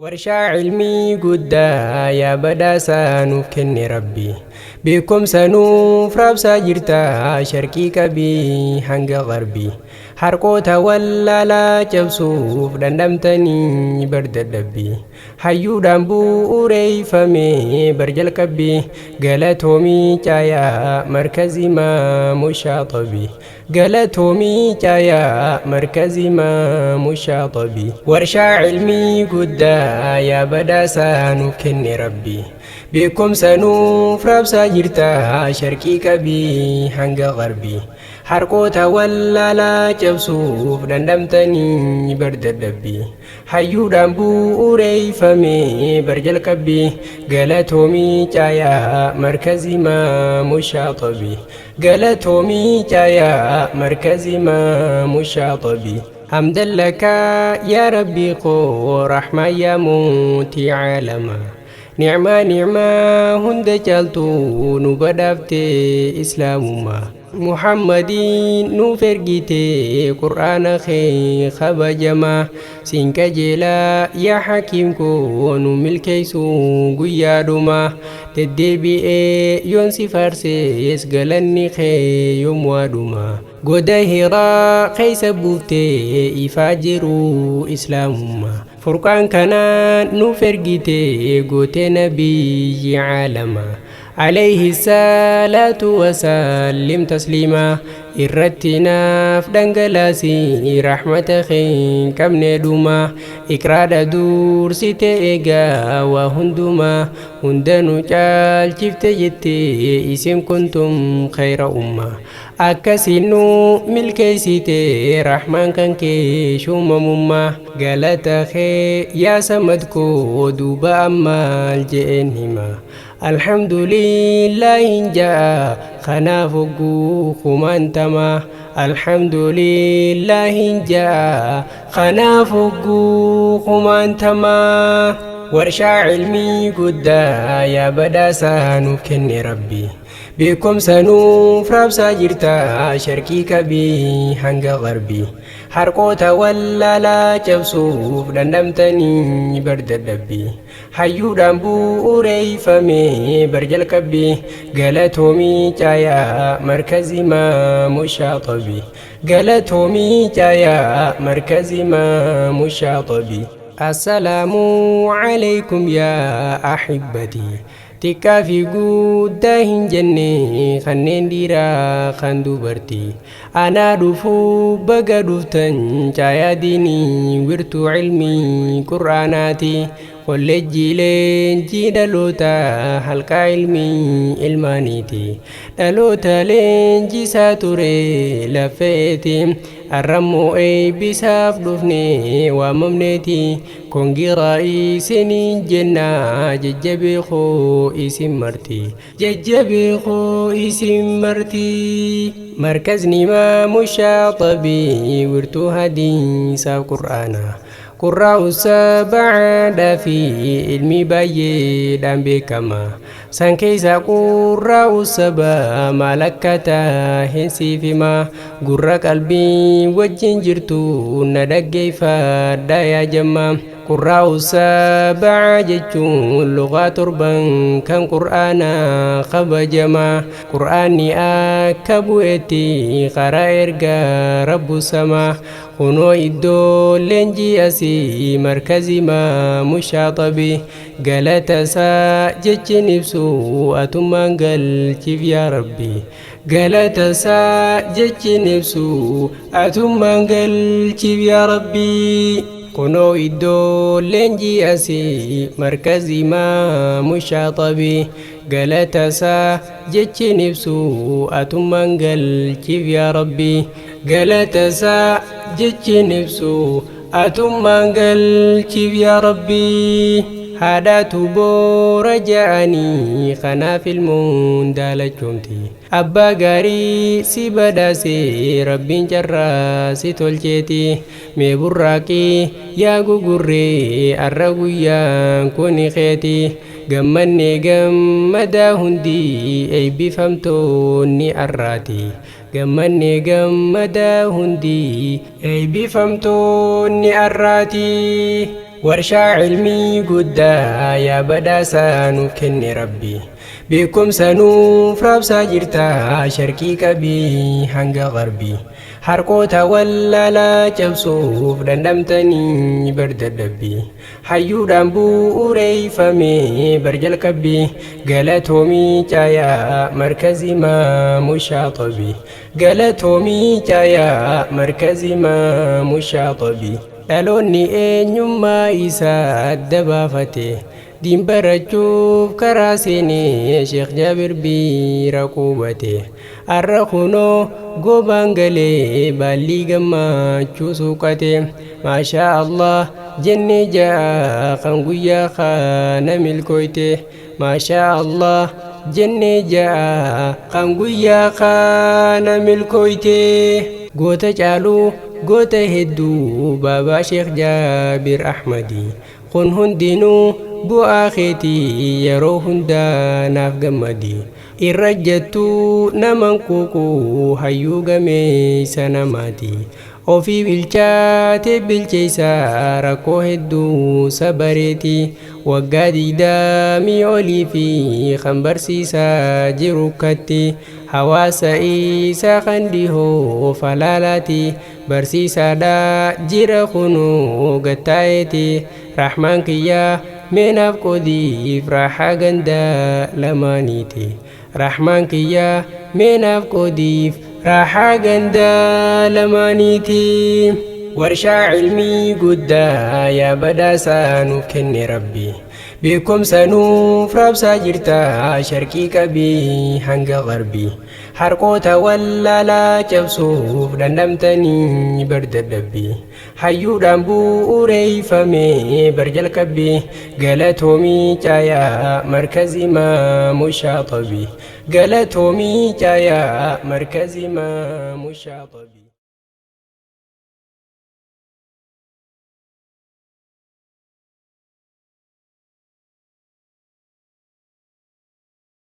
Warshaa ilmii guddaa yaa badhaasaa nuuf kenne Rabbi. Beekumsa nuuf raabsaa jirta sharqii qabii hanga garbii. Harqoota wallaalaa cabsuuf dhandhamtanii bar dadhabbii. Hayyuudhaan bu'uureeffame bar jalqabbii. Galatoomii caayaa markazii Maamoo Shaaxabii. Galatoomii caayaa markazii Maamoo Shaaxabii. Warshaa ilmii guddaa yaa badhaasaa nuuf kenne Rabbi. Beekumsa nuuf raabsaa jirta sharqii qabii hanga garbii. Harqoota wallaalaa cabsuuf dhandhamtanii bar dadhabbii. Hayyuudhaan bu'uureeffame bar jalqabbii. Galatoomii caayaa markazii Maamoo Shaaxabii. Galatoomii caayaa markazii Maamoo Shaaxabii. Hamdan laka yaa Rabbii koo rahmaan yaa mootii caalamaa. Nicmaa nicmaa hunda caaltu nu badhaafte islaamummaa. Muhammadiin nuuf ergite qur'aana kee kabajamaa. Siin qajeelaa yaa hakiim koo nu milkeessu guyyaa dhumaa. Deddeebi'ee yoon si faarsees galanni kee yoom waa dhumaa. Goda Hiraa keessa buuftee ifaa jiru islaamummaa. Furqaan kanaan nuuf ergite gootee nabiyyi caalamaa. Alayhi salaatu wasallim tasliimaa. Irratti naaf dhangalaasi rahmata kee hin qabne dhumaa. Iqraadha dursite eegaa waa hundumaa. Hunda nu caalchifte jette isin kuntum khayra ummaa. Akkasiin nu milkeessite rahmaan kan kee shuumamummaa. Galata kee yaa samad koo duuba ammaal je'een hima. Alhamdulillaahin ja'a kanaaf hogguu kumaantama. Alhamdulillaahin ja'a kanaaf hogguu kumaantama. Warshaa ilmii guddaa yaa badhaasaa nuuf kenne Rabbi. Beekumsa nuuf raabsaa jirta sharqii qabii hanga garbii. Harqoota wallaalaa cabsuuf dhandhamtanii bar dadhabbii. Hayyuudhaan bu'uureeffame bar jalqabbii. Galatoomii caayaa markazii Maamoo Shaaxabii. Galatoomii caayaa markazii Maamoo Shaaxabii. Assalaamu alaykum yaa ahibbatii. Xiqqaa fi guddaa hin jenne kanneen dhiiraa kan dubartii. Anaa dhufuu baga dhuftan caayaa diinii wirtuu ilmii qur'aanaati. Kolleejjii leenjii dhaloota halqaa ilmii ilmaaniiti. Dhaloota leenjisaa ture lafeeti. Arrammoo eebbisaaf dhufne waamamneeti. Kongiraa isiniin jenna jajjabee koo isin marti. Jajjabee koo isin marti. Markazni Imaamu Shaaxabii wirtuu hadiisaaf qur'aana. Qurraa'u sabaadhaa fi ilmi baay'eedhaan beekama. San keessa qurraa'u saba maal akka tahe siif hima. Gurra qalbii wajjin jirtu na dhaggeeffadhaa yaa jamma. Qurraa'u sabaa jechuun lugaa torban kan qur'aanaa kabajama. Qur'aanni akka bu'etti karaa erga rabbu sama. Kunoo iddoo leenjii asii markazi Imaamu Shaaxabii. Galata isaa jechin ibsu atummaan galchiif yaa Rabbi. Galata isaa jechin ibsu atummaan galchiif yaa Rabbi. Kunoo iddoo leenjii asii markazi Imaamu Shaaxabii. Galata isaa jechin ibsu atummaan galchiif yaa Rabbi. Galata isaa jechin ibsu atummaan galchiif yaa Rabbi. Haadhaatu boora ja'anii kanaaf ilmoon daalachoomti. Abbaa gaarii si badhaase Rabbiin carraa si tolcheeti. Mee burraaqii yaa gugurree arra guyyaan kuni keeti. Gammannee gammadaa hundi eebbifamtoonni arraati. Gammannee gammadaa hundi eebbifamtoonni arraati. Warshaa cilmii guddaa yaa badhaasaa nuuf kenne Rabbi. Beekumsa nuuf raabsaa jirta sharqii qabii hanga garbii. Harqoota wallaalaa cabsuuf dhandhamtanii bar dadhabbii. Hayyuudhaan bu'uureeffame bar jalqabbii. Galatoomii caayaa markazi Imaamu Shaaxabii. Galatoomii caayaa markazi Imaamu Shaaxabii. Dhaloonni eenyummaa isaa adda baafate diin barachuuf karaa seenee Sheekh Jaabir biira qubate. Arra kunoo gobaan galee baallii gammachuu suuqate. Maashaa Allah jennee ja'a kan guyyaa kana milkooyte. Maashaa Allah jennee ja'a kan guyyaa kana milkooyte. Goota caaluu goota hedduu baabaa Sheekh Jaabir Ahmadi. Kun hundinuu bu'aa keetii yeroo hundaa naaf gammadi. Irra jettuu naman quuquu hayyuu gameessa namaati. Ofii bilchaate bilcheessa rakkoo hedduu sabareeti. Waggaa 20 olii fi kan barsiisaa jiru katti. Hawaasa isaa kan dhihoo falaalaati. Barsiisaadha jira kunuu gattaa'eeti. Rahmaan kiyyaa meenaaf qoodiif raaxaa ganda lamaaniiti. Rahmaan kiyyaa meenaaf qoodiif raaxaa ganda lamaaniiti. Warshaa cilmii guddaa yaa badhaasaa nuuf kenne Rabbi. Beekumsa nuuf raabsaa jirta sharqii qabii hanga garbii. Harqoota wallaalaa cabsuuf dhandhamtanii bar dadhabbii. Hayyuudhaan bu'uureeffame bar jalqabbii. Galatoomii caayaa markazi Imaamu Shaaxabii. Galatoomii caayaa markazi Imaamu Shaaxabii.